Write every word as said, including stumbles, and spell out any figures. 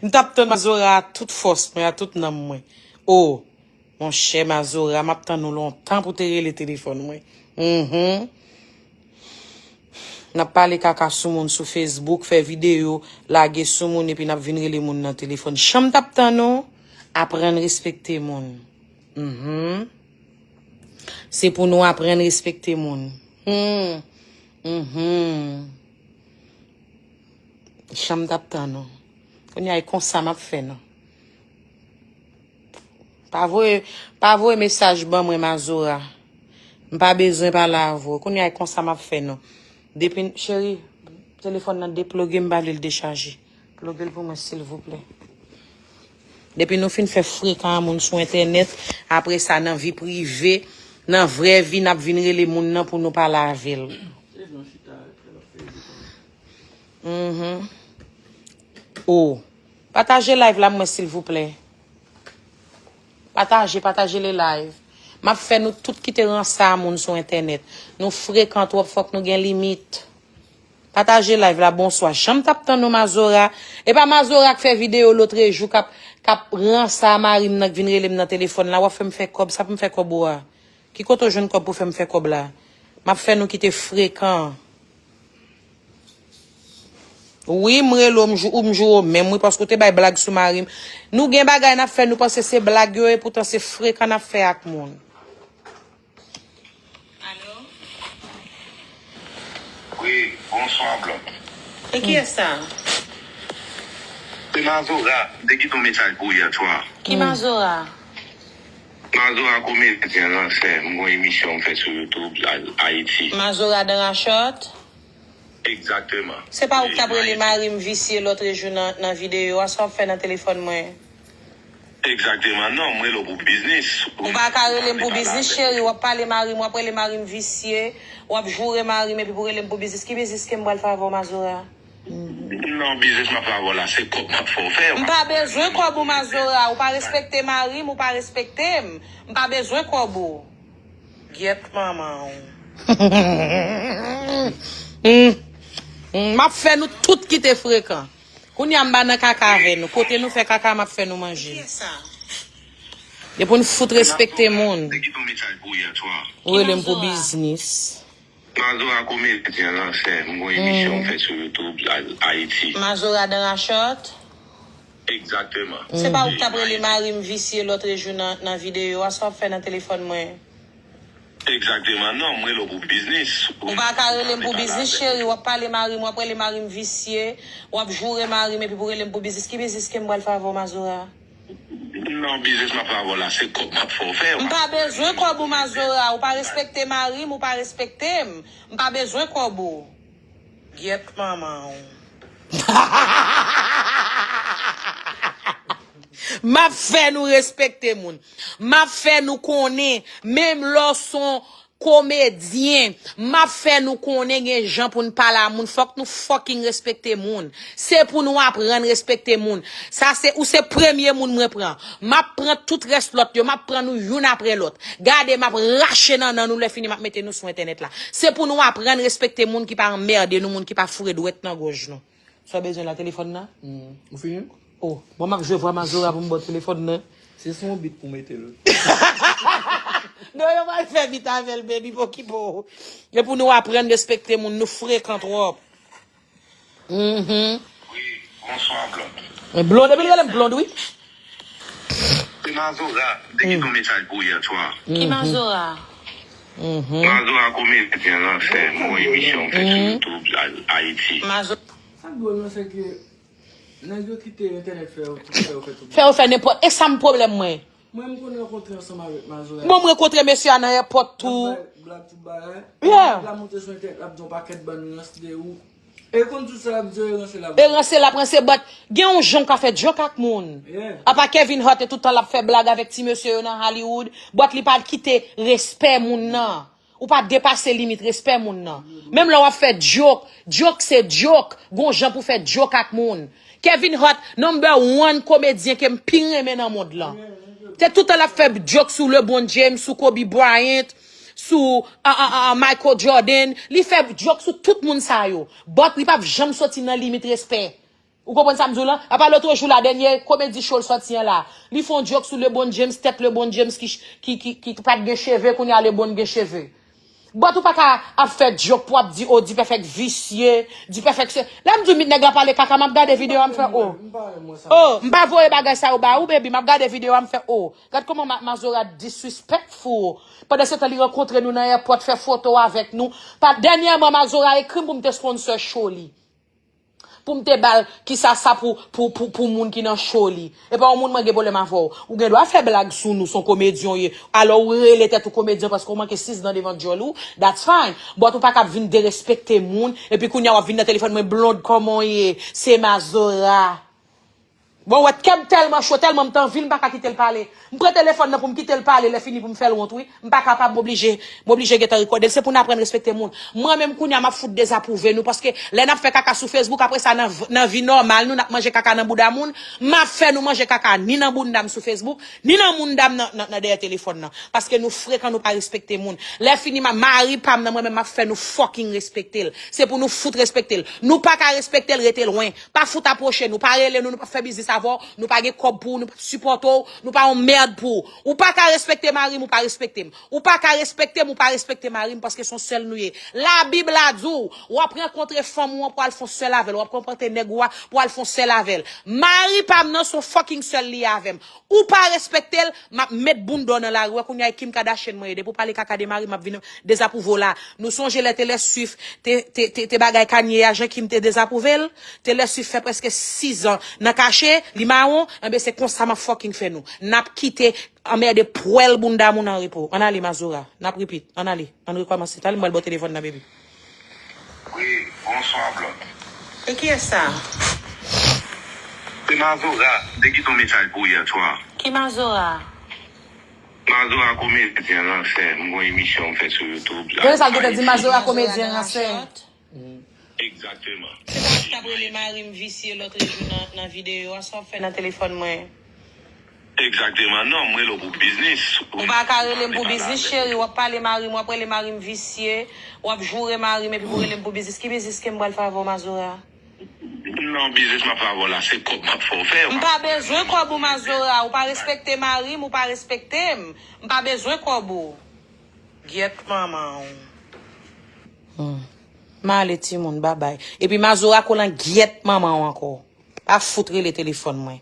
M t ap tann Mazora a tout fòs mwen, a tout nanm mwen. O, monchè Mazora, m ap tann ou lontan pou te rele telefòn mwen. Mhm. N ap pale kaka sou moun sou Facebook, fè videyo, lage sou moun, epi n ap vin rele moun nan telefòn. Jan m t ap tann ou, aprann respekte moun. Mhm. Se pou nou aprann respekte moun. Hmm. Mhm. Jan m t ap tann ou. Kounye a, e konsa m ap fè nou. Pa voye, pa voye mesaj ban mwen, Mazora. M pa bezwen pale avè w. Kounye a, e konsa m ap fè nou. Depi, cheri, telefòn nan deploge, m pa vle l dechaje. Ploge l pou mwen, silvouplè. Depi nou fin fè frekan a moun sou entènèt, apre sa, nan vi prive, nan vrè vi, n ap vin rele moun nan pou nou pale avè l. Mhm. O. Pataje live la mwen, silvouplè. Pataje, pataje le live. M ap fè nou tout kite ransa a moun sou entènèt. Nou frekan twòp, fòk nou gen limit. Pataje live la, bonswa. Jan m t ap tann nou, Mazora. E pa Mazora k fè videyo lotrejou k ap, k ap ransa a mari m nan k vin rele m nan telefòn la. W ap fè m fè kòb, sa pou m fè kòb ou a? Ki kote w jwenn kòb pou fè m fè kòb la? M ap fè nou kite frekan. Wi, m rele w, m jou, ou m jou w menm, wi, paske w te bay blag sou mari m. Nou gen bagay n ap fè, nou panse se blag yo, epoutan se frekan n ap fè ak moun. Alo? Wi, bonswa, Blòd. E kiyès sa? Se Mazora, m te kite yon mesaj pou ou yè swa. Ki Mazora? Mazora komedyen lan, sè, m gon emisyon m fè sou YouTube, Ayiti. Mazora dan rachòt? Egzakteman. Se pa ou ki t ap rele mari m visye lòtrejou nan, nan videyo a, sa w ap fè nan telefòn mwen? Egzakteman, non, m rele w pou biznis. Ou pa ka rele m pou biznis, cheri, w ap pale mari m, w ap rele mari m visye, w ap joure mari m, epi pou rele m pou biznis. Ki biznis ke m pral fè avè w, Mazora? Non, biznis m ap fè avè w la, se kòb m ap fè w fè. M pa bezwen kòb ou, Mazora. Ou pa respekte mari m, ou pa respekte m. M pa bezwen kòb ou. Gyèt manman w. Hmm. Hmm. M ap fè nou tout kite frekan. Kounye a m pa nan kaka avè nou. Kote nou fè kaka, m ap fè nou manje. Depi nou fout respekte moun. Ou rele m pou biznis. Mazora komedyen lan, sè, m gon emisyon m fè sou YouTube, Ayiti. Mazora dan rachòt? Egzakteman. Se pa ou ki t ap rele mari m visye lòtrejou nan, nan videyo a, sa w ap fè nan telefòn mwen? Egzakteman, non, m rele w pou biznis. Ou pa ka rele m pou biznis, cheri, w ap pale mari m, w ap rele mari m visye, w ap joure mari m, epi pou rele m pou biznis. Ki biznis ke m pral fè avè w, Mazora? Non, biznis m ap fè avè w la, se kòb m ap fè w fè. M pa bezwen kòb ou, Mazora. Ou pa respekte mari m, ou pa respekte m. M pa bezwen kòb ou. Gyèt manman w. M ap fè nou respekte moun. M ap fè nou konnen, menm lè w se yon komedyen, m ap fè nou konnen gen jan pou n pale a moun. Fòk nou fucking respekte moun. Se pou nou aprann respekte moun. Sa se, ou se premye moun mwen pran. M ap pran tout rès lòt yo, m ap pran nou youn apre lòt. Gade, m ap rache nannan nou, lè fini m ap mete nou sou entènèt la. Se pou nou aprann respekte moun ki pa anmède nou, moun ki pa foure dwèt nan gòj nou. Sa w bezwen la, telefòn nan? Hmm. Ou fini? Oh, bon, m ap jwe vwa Mazora pou m ba w telefòn nan. Se sou yon bit pou mete l. Non, yo pral fè bit avè l, baby, pokipo. E pou nou aprann respekte moun, nou frekan twòp. Mhm. Wi, bonswa, Blòd. Blòd, epi l rele m Blòd, wi. Se Mazora, m te kite yon mesaj pou ou yè swa. Ki Mazora? Mhm. Mazora komedyen lan, sè, m gon emisyon m fè sou YouTube, Ayiti. Mazo- Sa k dwòl lan, se ke nèg yo kite entènèt fè yo, fè yo fè tout. Fè yo fè nenpòt. E sa m pwoblèm mwen. Mwen, m konn rankontre ansanm avèk Mazora. Bon, m rankontre mesye a nan èpòt tou. L ap bay blag tout bagay. Yeah. L ap monte sou entènèt, l ap di yon pakèt bann rans de ou. E konn tout sa l ap di yo, e ranse l ap. E ranse l ap ranse, but gen yon jan w ka fè djòk ak moun. Yeah. Apa Kevin Hart e tout tan l ap fè blag avèk ti mesye yo nan Hollywood, but li pa kite respè moun nan. Ou pa depase limit respè moun nan. Menm lè w ap fè djòk, djòk se djòk, gon jan pou fè djòk ak moun. Kevin Hart, number one komedyen ke m pi renmen nan mond lan. Se tout tan l ap fè djòk sou LeBron James, sou Kobe Bryant, sou, a, a, a, Michael Jordan. Li fè djòk sou tout moun sa yo. But li p ap janm soti nan limit respè. Ou konprann sa m di w lan? Apa lòt jou la, dènye komedi show l sòti an la. Li fè yon joke sou LeBron James, tèt LeBron James ki, ki, ki, ki pa t gen cheve, kounye a LeBron gen cheve. But ou pa ka ap fè joke pou ap di, oh, Dipèfèk visye, Dipèfèk se. Lè m di w nèg la pale kaka, m ap gade videyo a, m fè, oh. Oh, m pa voye bagay sa yo ba ou, baby, m ap gade videyo a, m fè, oh. Gad kòman Ma-, Mazora disrespectful. Pandan se tan li rankontre nou nan airport, fè foto avèk nou. Pa, dènyèman, Mazora ekri m pou m te sponsor show li. Pou m te ba l, kisa sa pou, pou, pou, pou moun ki nan show li. E pa yon moun mwen gen pwoblèm avè w. Ou gen dwa fè blag sou nou, se yon komedyen w ye. Alò ou rele tèt ou komedyen paske w manke sis dan devan djòl ou, that's fine. But ou pa ka ap vin derespekte moun, epi kounye a w ap vin nan telefòn mwen, Blonde, kòman w ye? Se Mazora. Bon, wè, kè m tèlman cho, tèlman m t anvi l, m pa ka kite l pale. M pran telefòn nan pou m kite l pale, lè fini pou m fè l wont, wi. M pa kapab, m oblije, m oblije gentan rekòde l. Se pou n aprann respekte moun. Mwen menm kounye a, m ap fout dezapwouve nou, paske lè n ap fè kaka sou Facebook, apre sa, nan, nan vi nòmal nou, n ap manje kaka nan bouda moun, m ap fè nou manje kaka ni nan bounda m sou Facebook, ni nan bounda m nan, nan, nan dèyè telefòn nan. Paske nou frekan, nou pa respekte moun. Lè fini, ma-, mari pa m nan, mwen menm, m ap fè nou fucking respekte l. Se pou nou fout respekte l. Nou pa ka respekte l, rete lwen. Pa fout apwoche nou, pa rele nou, nou p ap fè biznis avè w, nou pa gen kòb pou ou, nou p ap sipòte w, nou pa yon mèd pou ou. Ou pa ka respekte mari m, ou pa respekte m. Ou pa ka respekte m, ou pa respekte mari m, paske se yon sèl nou ye. Labib la di w, w ap rankontre fanm ou an pou al fè yon sèl avè l, w ap rankontre nèg ou a pou al fè yon sèl avè l. Mari pa m nan se yon fucking sèl li ye avè m. Ou pa respekte l, m ap met bounda w nan lari. Wè kounye a e Kim Kardashian mwen ye. Depi w pale kaka de mari m, m ap vin dezapwouve w la. Nou sonje lè Taylor Swift te, te, te, te bagay Kanye a, jan Kim te dezapwouve l? Taylor Swift fè prèske sis an nan kache, li mawon, enben se konsa m ap fucking fè nou. N ap kite anmède pwèl bounda moun an repo. Ann ale, Mazora. N ap repeat. Ann ale. Ann rekòmanse. Talè m pral ba w telefòn nan, baby. Wi, bonswa, Blonde. E kiyès sa? Se Mazora, m te kite yon mesaj pou ou yè swa. Ki Mazora? Mazora komedyen lan, sè, m gon emisyon m fè sou YouTube. Tande sa l gentan di Mazora komedyen lan, sè. Egzakteman. Se pa ou ki t ap rele mari m visye lòt jou nan, nan videyo a, sa w ap fè nan telefòn mwen? Egzakteman. Non, m rele w pou biznis. Ou pa ka rele m pou biznis, cheri. W ap pale mari m, w ap rele mari m visye, w ap joure mari m epi pou rele m pou biznis. Ki biznis ke m pral fè avè w, Mazora? Non, biznis m ap fè avè w la, se kòb m ap fè w fè. M pa bezwen kòb ou, Mazora. Ou pa respekte mari m, ou pa respekte m. M pa bezwen kòb ou. Gyèt manman w. Hmm. M ale timoun, babay. Epi Mazora kolan gyèt manman w ankò. Pa fout rele telefòn mwen.